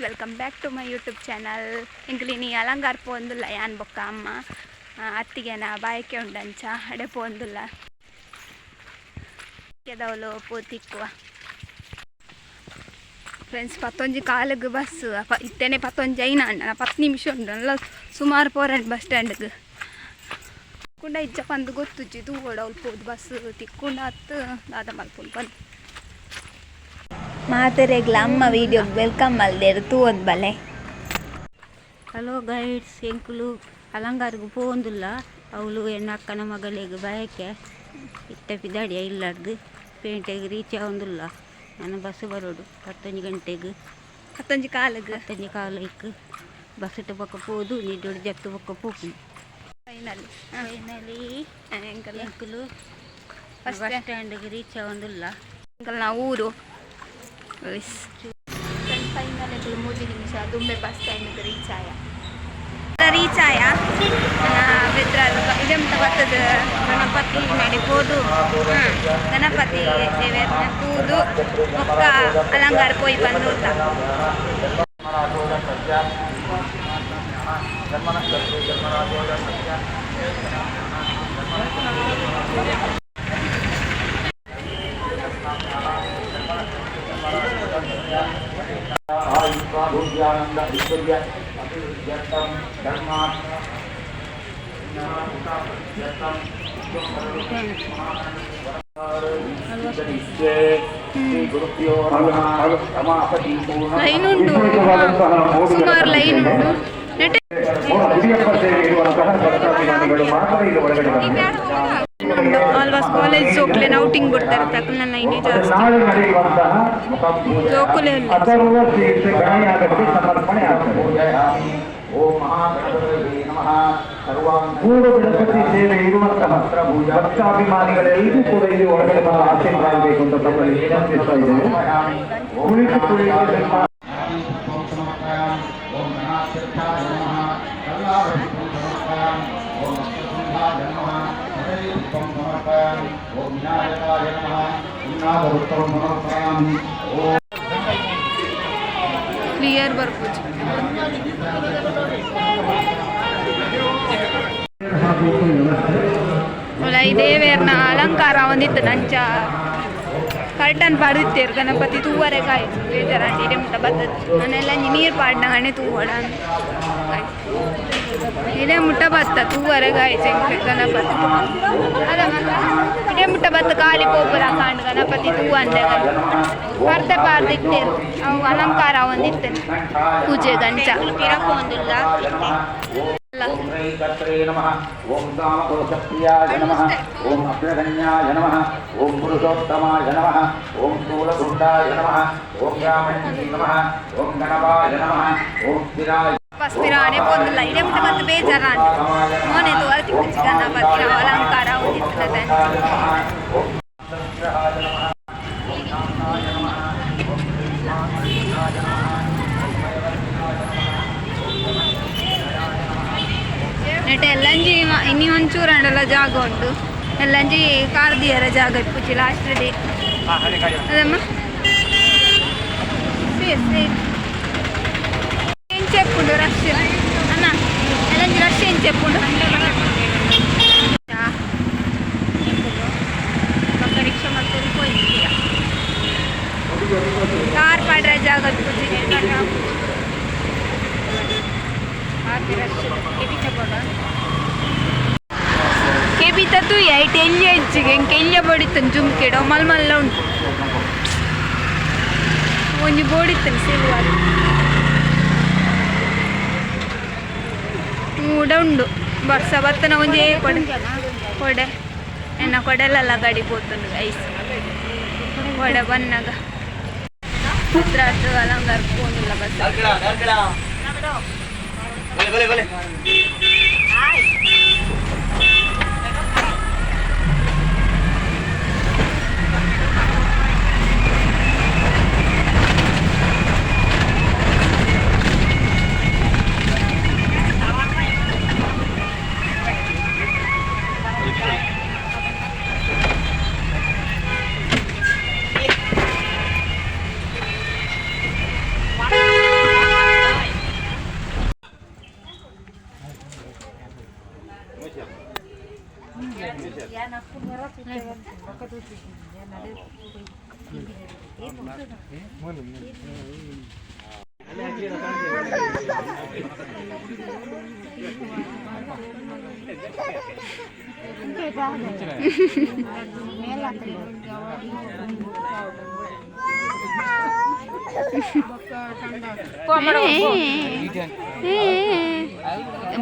Welcome back to my YouTube channel. ಎಂಕ್ಲಿನಿ Alangar ಪೋಂದುಲ್ಲ ಯಾನ್ ಬೊಕ್ಕ ಅಮ್ಮ ಅತ್ತಿಗೆನ ಬಾಯಕೆ ಉಂಡಂಚ ಅಡೆ ಪೋಂದುಲ್ಲ ಕೆದವಲು ಪೋತಿಕ್ಕುವ ಫ್ರೆಂಡ್ಸ್. ಪತ್ತೊಂಜಿ ಕಾಲಿಗೆ ಬಸ್ ಇತ್ತೇನೆ ಪತ್ತೊಂಜಿ ಐನ ಅಣ್ಣ 10 ನಿಮಿಷ ಉಂಡು ಅಲ್ಲ ಸುಮಾರು ಪೋರಂಡ್ ಬಸ್ ಸ್ಟ್ಯಾಂಡ್ಗೆ ತಿಕ್ಕೊಂಡ ಇಜ್ಜ ಪಂದು ಗೊತ್ತುಜ್ಜಿ ತೂವೊಡು ಅವ್ಲು ಪೋದು ಬಸ್ ತಿಕ್ಕೊಂಡ ಹತ್ತು ದಾದ ಮಲ್ಪುಂಡು ಪಂದ್. ಮಾತೆರೆಗ್ಲ ಅಮ್ಮ ವಿಡಿಯೋ welcome ಮಲ್ದೇರು ತೂವೊಂದು ಬಲೆ. ಹಲೋ ಗೈಡ್ಸ್, ಎಂಕುಲು ಅಲಂಗಾರ್ಗು ಪೋಂದುಲ್ಲ. ಅವಳು ಎನ್ನ ಅಕ್ಕನ ಮಗಳಿಗೆ ಬಯಕೆ. ಇತ್ತ ಪಿದಾಡಿಯ ಇಲ್ಲಡ್ದು ಪೇಂಟೆಗೆ ರೀಚ್ ಆವೊಂದುಲ್ಲ. ನಾನು ಬಸ್ ಬರೋಡು ಪತ್ತೊಂಜಿ ಗಂಟೆಗೆ. ಪತ್ತೊಂಜಿ ಕಾಲಿಗೆ. ಪತ್ತೊಂಜಿ ಕಾಲಕ್ಕೆ ಬಸ್ಸಿಟ್ಟು ಬೊಕ್ಕ ಪೋದು ನಿಡ್ಡೊಡು ಜತ್ತು ಬೊಕ್ಕ ಪೋಪುನು. ಫೈನಲಿ. ಫೈನಲಿ. ಎಂಕಲ್ ಎಂಕುಲು First bus ಸ್ಟ್ಯಾಂಡ್ಗೆ ರೀಚ್ ಆವೊಂದುಲ್ಲ. ಎಂಕಲ್ ನಾವು ಊರು ಫೈನಲ್. ಎಂಕಲು 3 ನಿಮಿಷ ದುಂಬೆ ಬಸ್ ಸ್ಟ್ಯಾಂಡ್ಗೆ ರೀಚ್ ಆಯ, ರೀಚ್ ಆಯ. ಬೆದ್ರ ಇದೆ ಮುಟ್ಟ ಬರ್ತದ. ಗಣಪತಿ ನಡಿಬೋದು. ಗಣಪತಿ ದೇವೇರ್ನ ತೂದು ಬೊಕ್ಕ ಅಲಂಕಾರ ಪೋಯಿ ಬಂದು. ಆಯುಷ್ಯಾನಂದ ಐಶ್ವರ್ಯ ಅಭಿವೃದ್ಧ್ಯರ್ಥಂ ಧರ್ಮ ಶ್ರೀ ಗುರುಭ್ಯೋ ನಮಃ. ರಮಾಪತಿ ಪೂರ್ಣ ಲೈನ್ ಉಂಟು, ಸುಮಾರು ಲೈನ್ ಉಂಟು ನೆಟ್. ಗುಡಿಯಪ್ಪ ಸೇವೆ ಇರುವಂತಹ ಭಕ್ತಾಭಿಮಾನಿಗಳು ಮಾತ್ರ ಇಲ್ಲಿ ಒಳಗಡೆ ಬರಬೇಕು. ಉಂಟು. ಆಲ್ವಾಸ್ ಕಾಲೇಜ್ ಜೋಕ್ಲೆನ ಔಟಿಂಗ್ ಬಿಡ್ತಾರೆ, ತಕ್ಕಲ್ನ ಲೈನೇ ಜಾಸ್ತಿ. ನಾಳೆ ನಡೆಯುವಂತಹ ಜೋಕುಲೆ ಉಲ್ಲೆರ್. ಅಥರ್ವ ತೀರ್ಥ ಗಣಯಾಗಕ್ಕೆ ಸಮರ್ಪಣೆ ಆಗ್ತದೆ. ಪೂಜಯಾಮಿ. ಓಂ ಮಹಾಗಣಪತಯೇ ನಮಃ. ಸರ್ವಾಂಗ ಪೂರ್ವ ಗಣಪತಿ ಸೇವೆ ಇರುವಂತಹ ಭಕ್ತಾಭಿಮಾನಿಗಳೆಲ್ಲರೂ ಕೂಡ ಇಲ್ಲಿ ಒಳಗಡೆ ಬರಲು ಆಸೀನರಾಗಬೇಕು ಅಂತ ತಮ್ಮಲ್ಲಿ ವಿನಂತಿಸ್ತಾ ಇದ್ದೇವೆ. ಕುಳಿತು ಕುಳಿತು ನಿಮ್ಮ ಓಂ ಗಣಾಧ್ಯಕ್ಷಾಯ ನಮಃ. ಕಲ್ಲಾರಪುಷ್ಪಂ ಸಮರ್ಪಯಾಮಿ. ಓಂ ವಕ್ರತುಂಡಾಯ ನಮಃ. ಕದಳೀಪುಷ್ಪಂ ಸಮರ್ಪಯಾಮಿ. ಓಂ ವಿನಾಯಕಾಯ ನಮಃ. ಉನ್ನಾದಪುಷ್ಪಂ ಸಮರ್ಪಯಾಮಿ. ಓಂ ಕ್ಲಿಯರ್ ಬರ್ಪುಜಿ. ಈ ದೇವೇರ್ನ ಅಲಂಕಾರ ಒಂದಿತ್ತು ನಂಚ ಕರ್ಟನ್ ಪಾಡಿತ್ತೇರು. ಗಣಪತಿ ತೂವರೆ ಕಾಯ್ತು ಬೇಜಾರಾಂಟಿ. ಇಡೆ ಮುಟ್ಟ ಬತ್ತದ ಮನೆಲ್ಲ ನೀರು ಪಾಡ್ನಗಣೆ ತೂವಡ. ಇಡೆ ಮುಟ್ಟ ಬತ್ತ ತೂವರೆ ಗಾಯ್ತು ಎಂಕ್ ಗಣಪತಿ ಅಲ್ಲ. ಇಡೆ ಮುಟ್ಟ ಬತ್ತ ಖಾಲಿ ಪೋಪುರ ಕಾಂಡ್ ಗಣಪತಿ ತೂವ ಅಂದೆ. ಪರ್ದೆ ಪಾರ್ದಿತ್ತೇರು, ಅವು ಅಲಂಕಾರ ಒಂದಿತ್ತು ಪೂಜೆ ಗಂಚ. ಪಿರ ಪೋಂದುಲ್ಲ. ಅಲ್ಲ. ಓಂ ಶ್ರೀಕರ್ತ್ರೇ ನಮಃ. ಓಂ ಕಾಮದೋಷಪ್ರಿಯಾಯ ನಮಃ. ಓಂ ಅಗ್ರಗಣ್ಯಾಯ ನಮಃ. ಓಂ ಪುರುಷೋತ್ತಮಾಯ ನಮಃ. ಓಂ ಸ್ಥೂಲತುಂಡಾಯ ನಮಃ. ಓಂ ರಾಮಣ್ಯೇ ನಮಃ. ಓಂ ಗಣಪಾಯ ನಮಃ. ಓಂ ಸ್ಥಿರಾಯ ಬಸ್ ಪಿರಾಣೆ ಪೋಂದುಲ್ಲ. ಇಡೆ ಮುಟ್ಟ ಬತ್ತ ಬೇಜಾರಾಂಡ್. ಮೋನೆ ತೂವರೆ ತಿಕ್ಕುಜಿ ಗಣಪತಿನ ಅಲಂಕಾರ ಒಂದಿತ್ತು. ಓಂ ಸಂಗ್ರಹಾಯ ನಮಃ. ಓಂ ಶಾಂತಾಯ ನಮಃ. ಓಂ ಶ್ರೀಮಾಯ ನಮಃ. ಓಂ ಮಯವರ್ತಿನಾಯ ನಮಃ. ನೆಟೆ ಎಲ್ಲಂಜಿ ಇನಿ ಒಂಚೂರು ಅಂಡಲ ಜಾಗ ಉಂಟು. ಎಲ್ಲಂಜಿ ಕಾರ್ ದಿಯರ ಜಾಗ ಇಪ್ಪುಜಿ ಲಾಸ್ಟ್ ಡೇ ಅದಮ್ಮ. ಎಂಚ ಇಪ್ಪುಂಡು ರಶ್ ಅಣ್ಣ? ಎಲ್ಲಂಜಿ ರಶ್ ಎಂಚ ಇಪ್ಪುಂಡು? ಬೊಕ್ಕ ರಿಕ್ಷಾ ಮಲ್ತೊಂದು ಪೋಯಿ. ಕಾರ್ ಪಾಡ್ರೆ ಜಾಗ ಇಪ್ಪುಜಿ. ಆತ್ ರಶ್ ಕೆಬಿತ ಬೋಡ. ಕೆಬಿತ ತೂಯ ಐಟ್ ಎಲ್ಯ ಇಜ್ಜಿಗೆ. ಎಂಕ್ ಎಲ್ಯ ಬಡಿತನ್ ಜುಮ್ಕೆಡ್ ಅವು ಮಲ್ ಮಲ್ಲ ಉಂಟು. ಒಂಜಿ ಬೋಡಿತ್ತನ್ ಸಿಲ್ವರ್ ಮೂಡ ಉಂಡು. ಬರ್ಸ ಬತ್ತನ ಒಂಜೇ ಕೊಡೆ ಕೊಡೆ ಎನ್ನ ಕೊಡೆಲೆಲ್ಲ ಗಡಿ ಪೋತುಂಡು ಗೈಸ್. ಕೊಡೆ ಬನ್ನಗ ಹತ್ರ ಅಲಂಗಾರ ಪೋನುಲ್ಲ ಬಸ್.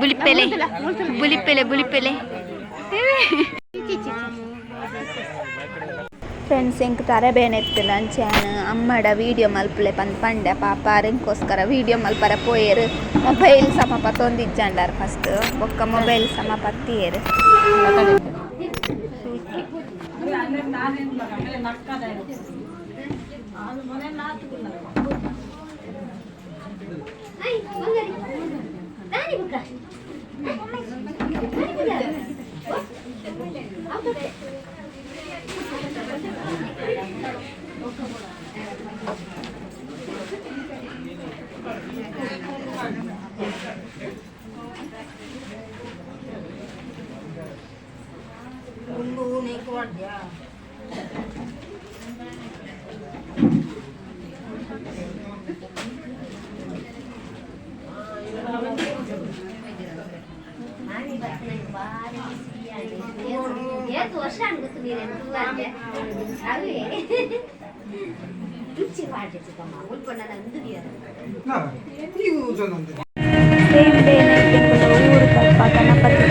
ಬುಲಿಪೆಲೆ ಬುಲಿಪೆಲೆ ಬುಲಿಪೆಲೆ. ಫ್ರೆಂಡ್ಸ್, ಎಂಕ್ ತರೆ ಬೇನೆತ್ತಿನ ಅಂಚೆನ್ ಅಮ್ಮಡ ವೀಡಿಯೋ ಮಲ್ಪುಲೆ ಪಂದ್ ಪಂಡೆ. ಪಾಪ ಅರೆಂಕೋಸ್ಕರ ವೀಡಿಯೋ ಮಲ್ಪರ ಪೋಯೆರ್. ಮೊಬೈಲ್ ಸಮ ಪತ್ತೊಂದಿಜ್ಜಂಡಾರ್ ಫಸ್ಟ್, ಬೊಕ್ಕ ಮೊಬೈಲ್ ಸಮ ಪತ್ತಿಯೆರ್. ಸೇಮ್ ಡೇ ಊರು ಕಲ್ಪ ಗಣಪತಿ.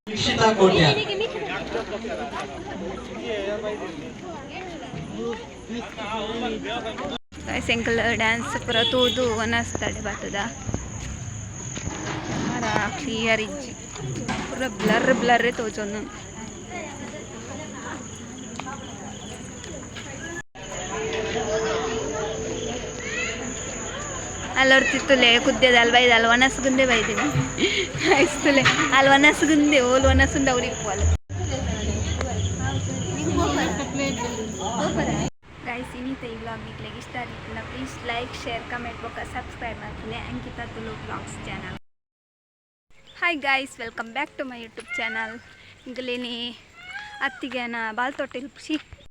ವೀಕ್ಷಿತಾ ಕೋಟ್ಯಾನ್. ಗೈಸ್, ಎಂಕಲ್ ಡ್ಯಾನ್ಸ್ ಪೂರ ತೂದು ಒನಸ್ತಾಡೆ ಬರ್ತದ. ಕ್ಯಾಮರಾ ಕ್ಲಿಯರ್ ಇಜ್ಜಿ, ಪೂರ ಬ್ಲರ್ ಬ್ಲರ್ ತೋಜೊಂದು. ಅಲ್ಲೊರ್ತಿತ್ತುಲೆ ಕುದ್ಯದ ಅಲ್ವ ಇದು ಅಲ್ಲಿ ಒನಸ್ಗುಂದೆ ಬೈದಿನಿ ಇಸ್ತುಲೆ. ಅಲ್ಲಿ ಒನಸ್ಗುಂದೆ ಓಲ್ ಒನಸುಂಡು ಅವ್ರಿಗೆ ಪೋಲ. ಗೈಸ್, ಇನ್ನಿತ ಈ ವ್ಲಾಗ್ ನಿಕ್ಲೆಗ್ ಇಷ್ಟ ಆಗಿತ್ತಲ್ಲ, ಪ್ಲೀಸ್ ಲೈಕ್, ಶೇರ್, ಕಮೆಂಟ್ ಬೊಕ್ಕ ಸಬ್ಸ್ಕ್ರೈಬ್ ಮಾಡ್ತಲೆ Ankita Tulu vlogs channel. Hi guys, welcome back to my YouTube channel. ಇಂಗಲೇನಿ ಅತ್ತಿಗೆನ ಬಾಲ್ತೊಟ್ಟೆಲ್ she